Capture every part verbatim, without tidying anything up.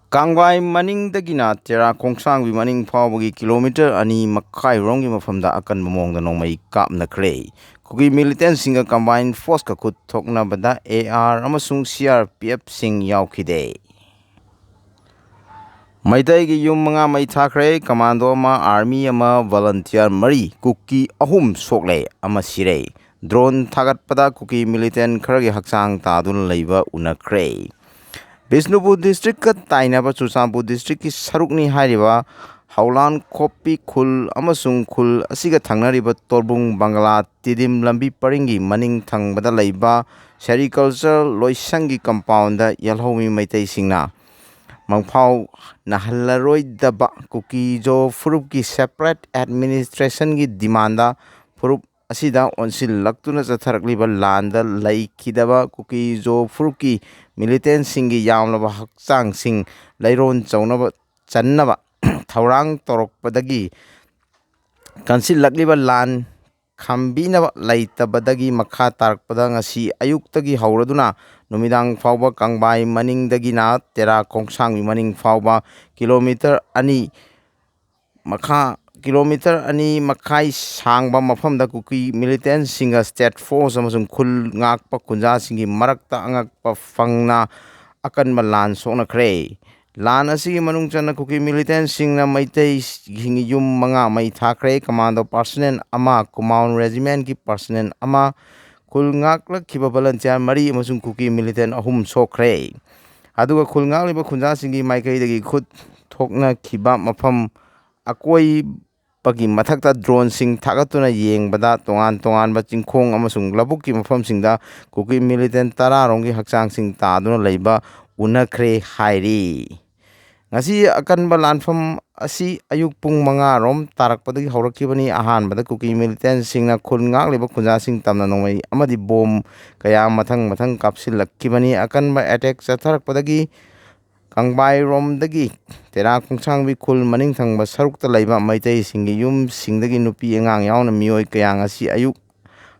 ꯀꯥꯡꯕꯥꯏ ꯃꯅꯤꯡꯗꯒꯤꯅ ꯇꯦꯔꯥ ꯈꯣꯡꯁꯥꯡꯕꯤ ꯃꯅꯤꯡ ꯐꯥꯎꯕꯒꯤ ꯀꯤꯂꯣꯃꯤꯇꯔ ꯑꯅꯤ ꯃꯈꯥꯏ ꯔꯣꯝꯒꯤ ꯃꯐꯝꯗ ꯑꯀꯟꯕ ꯃꯑꯣꯡꯗ ꯅꯣꯡꯃꯩ ꯀꯥꯞꯅꯈ꯭ꯔꯦ꯫ ꯀꯨꯀꯤ ꯃꯤꯂꯤꯇꯦꯟꯁꯤꯡꯒ ꯀꯝꯕꯥꯏꯟ ꯐꯣꯔꯁꯀ ꯈꯨꯠ ꯊꯣꯛꯅꯕꯗ ꯑꯦ ꯑꯥꯔ ꯑꯃꯁꯨꯡ ꯁꯤ ꯑꯥꯔ ꯄꯤ ꯑꯦꯐꯁꯤꯡ ꯌꯥꯎꯈꯤꯗꯦ꯫ ꯃꯩꯇꯩꯒꯤ ꯌꯨꯝ ꯃꯉꯥ ꯃꯩ ꯊꯥꯈ꯭ꯔꯦ꯫ ꯀꯃꯥꯟꯗꯣ ꯑꯃ, ꯑꯥꯔꯃꯤ ꯑꯃ, ꯚꯣꯂꯟꯇꯤꯌꯔ ꯃꯔꯤ, ꯀꯨꯀꯤ ꯑꯍꯨꯝ ꯁꯣꯛꯂꯦ, ꯑꯃ ꯁꯤꯔꯦ꯫ ꯗ꯭ꯔꯣꯟ ꯊꯥꯒꯠꯄꯗ ꯀꯨꯀꯤ ꯃꯤꯂꯤꯇꯦꯟ ꯈꯔꯒꯤ ꯍꯛꯆꯥꯡ ꯇꯥꯗꯨꯅ ꯂꯩꯕ ꯎꯅꯈ꯭ꯔꯦ꯫ ꯕꯤꯁꯅꯨꯄꯨꯔ ꯗꯤꯁꯇ꯭ꯔꯤꯛꯀ ꯇꯥꯏꯅꯕ ꯆꯨꯔꯆꯥꯟꯄꯨꯔ ꯗꯤꯁꯇ꯭ꯔꯤꯛꯀꯤ ꯁꯔꯨꯛꯅꯤ ꯍꯥꯏꯔꯤꯕ ꯍꯧꯂꯥꯟ ꯈꯣꯞꯄꯤ ꯈꯨꯜ ꯑꯃꯁꯨꯡ ꯈꯨꯜ ꯑꯁꯤꯒ ꯊꯪꯅꯔꯤꯕ ꯇꯣꯔꯕꯨꯡ ꯕꯪꯒꯂꯥ ꯇꯤꯗꯤꯝ ꯂꯝꯕꯤ ꯄꯔꯤꯡꯒꯤ ꯃꯅꯤꯡ ꯊꯪꯕꯗ ꯂꯩꯕ ꯁꯦꯔꯤꯀꯜꯆꯔ ꯂꯣꯏꯁꯪꯒꯤ ꯀꯝꯄꯥꯎꯟꯗ ꯌꯦꯜꯍꯧꯃꯤ ꯃꯩꯇꯩꯁꯤꯡꯅ ꯃꯪꯐꯥꯎ ꯅꯥꯍꯜꯂꯔꯣꯏꯗꯕ ꯀꯨꯀꯤꯖꯣ ꯐꯨꯔꯨꯞꯀꯤ ꯁꯦꯄꯔꯦꯠ ꯑꯦꯗꯃꯤꯅꯤꯁꯇ꯭ꯔꯦꯁꯟꯒꯤ ꯗꯤꯃꯥꯟꯗ ꯐꯨꯔꯨꯞ ꯑꯁꯤꯗ ꯑꯣꯟꯁꯤꯜꯂꯛꯇꯨꯅ ꯆꯠꯊꯔꯛꯂꯤꯕ ꯂꯥꯟꯗ ꯂꯩꯈꯤꯗꯕ ꯀꯨꯀꯤꯖꯣ ꯐꯨꯔꯨꯞꯀꯤ ꯃꯤꯂꯤꯇꯦꯟꯁꯤꯡꯒꯤ ꯌꯥꯝꯂꯕ ꯍꯛꯆꯥꯡꯁꯤꯡ ꯂꯩꯔꯣꯟ ꯆꯧꯅꯕ ꯆꯟꯅꯕ ꯊꯧꯔꯥꯡ ꯇꯧꯔꯛꯄꯗꯒꯤ ꯀꯟꯁꯤꯜꯂꯛꯂꯤꯕ ꯂꯥꯟ ꯈꯥꯝꯕꯤꯅꯕ ꯂꯩꯇꯕꯗꯒꯤ ꯃꯈꯥ ꯇꯥꯔꯛꯄꯗ ꯉꯁꯤ ꯑꯌꯨꯛꯇꯒꯤ ꯍꯧꯔꯗꯨꯅ ꯅꯨꯃꯤꯗꯥꯡ ꯐꯥꯎꯕ ꯀꯪꯕꯥꯏ ꯃꯅꯤꯡꯗꯒꯤꯅ ꯇꯦꯔꯥ ꯈꯣꯡꯁꯥꯡꯕꯤ ꯃꯅꯤꯡ ꯐꯥꯎꯕ ꯀꯤꯂꯣꯃꯤꯇꯔ ꯑꯅꯤ ꯃꯈꯥ, ꯀꯤꯂꯣꯃꯤꯇꯔ ꯑꯅꯤ ꯃꯈꯥꯏ ꯁꯥꯡꯕ ꯃꯐꯝꯗ ꯀꯨꯀꯤ ꯃꯤꯂꯤꯇꯦꯟꯁꯤꯡꯒ ꯁ꯭ꯇꯦꯠ ꯐꯣꯔꯁ ꯑꯃꯁꯨꯡ ꯈꯨꯜ ꯉꯥꯛꯄ ꯈꯨꯟꯖꯥꯁꯤꯡꯒꯤ ꯃꯔꯛꯇ ꯑꯉꯛꯄ ꯐꯪꯅ ꯑꯀꯟꯕ ꯂꯥꯟ ꯁꯣꯛꯅꯈ꯭ꯔꯦ꯫ ꯂꯥꯟ ꯑꯁꯤꯒꯤ ꯃꯅꯨꯡ ꯆꯟꯅ ꯀꯨꯀꯤ ꯃꯤꯂꯤꯇꯦꯟꯁꯤꯡꯅ ꯃꯩꯇꯩꯁꯤꯡꯒꯤ ꯌꯨꯝ ꯃꯉꯥ ꯃꯩ ꯊꯥꯈ꯭ꯔꯦ꯫ ꯀꯃꯥꯟꯗꯣ ꯄꯥꯔꯁꯅꯦꯜ ꯑꯃ, ꯀꯨꯃꯥꯎꯟ ꯔꯦꯖꯤꯃꯦꯟꯒꯤ ꯄꯥꯔꯁꯅꯦꯜ ꯑꯃ, ꯈꯨꯜ ꯉꯥꯛꯂꯛꯈꯤꯕ ꯚꯣꯂꯟꯇꯤꯌꯔ ꯃꯔꯤ ꯑꯃꯁꯨꯡ ꯀꯨꯀꯤ ꯃꯤꯂꯤꯇꯦꯟ ꯑꯍꯨꯝ ꯁꯣꯛꯈ꯭ꯔꯦ꯫ ꯑꯗꯨꯒ ꯈꯨꯜ ꯉꯥꯛꯂꯤꯕ ꯈꯨꯟꯖꯥꯁꯤꯡꯒꯤ ꯃꯥꯏꯀꯩꯗꯒꯤ ꯈꯨꯠ ꯊꯣꯛꯅꯈꯤꯕ ꯃꯐꯝ ꯑꯀꯣꯏ ꯄꯒꯤ ꯃꯊꯛꯇ ꯗ꯭ꯔꯣꯟꯁꯤꯡ ꯊꯥꯒꯠꯇꯨꯅ ꯌꯦꯡꯕꯗ ꯇꯣꯉꯥꯟ ꯇꯣꯉꯥꯟꯕ ꯆꯤꯡꯈꯣꯡ ꯑꯃꯁꯨꯡ ꯂꯧꯕꯨꯛꯀꯤ ꯃꯐꯝꯁꯤꯡꯗ ꯀꯨꯀꯤ ꯃꯤꯂꯤꯇꯦꯟ ꯇꯔꯥ ꯔꯣꯝꯒꯤ ꯍꯛꯆꯥꯡꯁꯤꯡ ꯇꯥꯗꯨꯅ ꯂꯩꯕ ꯎꯅꯈ꯭ꯔꯦ ꯍꯥꯏꯔꯤ꯫ ꯉꯁꯤ ꯑꯀꯟꯕ ꯂꯥꯟꯐꯝ ꯑꯁꯤ ꯑꯌꯨꯛ ꯄꯨꯡ ꯃꯉꯥ ꯔꯣꯝ ꯇꯥꯔꯛꯄꯗꯒꯤ ꯍꯧꯔꯛꯈꯤꯕꯅꯤ꯫ ꯑꯍꯥꯟꯕꯗ ꯀꯨꯀꯤ ꯃꯤꯂꯤꯇꯦꯟꯁꯤꯡꯅ ꯈꯨꯜ ꯉꯥꯛꯂꯤꯕ ꯈꯨꯟꯖꯥꯁꯤꯡ ꯇꯝꯅ ꯅꯣꯡꯃꯩ ꯑꯃꯗꯤ ꯕꯣꯝ ꯀꯌꯥ ꯃꯊꯪ ꯃꯊꯪ ꯀꯥꯞꯁꯤꯜꯂꯛꯈꯤꯕꯅꯤ꯫ ꯑꯀꯟꯕ ꯑꯦꯇꯦꯛ ꯆꯠꯊꯔꯛꯄꯗꯒꯤ ꯀꯪꯕꯥꯏꯔꯣꯝꯗꯒꯤ ꯇꯦꯔꯥ ꯈꯣꯡꯁꯥꯡꯕꯤ ꯈꯨꯜ ꯃꯅꯤꯡ ꯊꯪꯕ ꯁꯔꯨꯛꯇ ꯂꯩꯕ ꯃꯩꯇꯩꯁꯤꯡꯒꯤ ꯌꯨꯝꯁꯤꯡꯗꯒꯤ ꯅꯨꯄꯤ ꯑꯉꯥꯡ ꯌꯥꯎꯅ ꯃꯤꯑꯣꯏ ꯀꯌꯥ ꯉꯁꯤ ꯑꯌꯨꯛ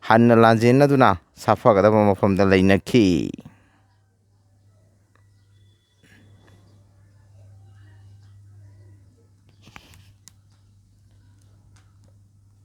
ꯍꯟꯅ ꯂꯥꯟꯖꯦꯟꯅꯗꯨꯅ ꯁꯥꯐꯒꯗꯕ ꯃꯐꯝꯗ ꯂꯩꯅꯈꯤ꯫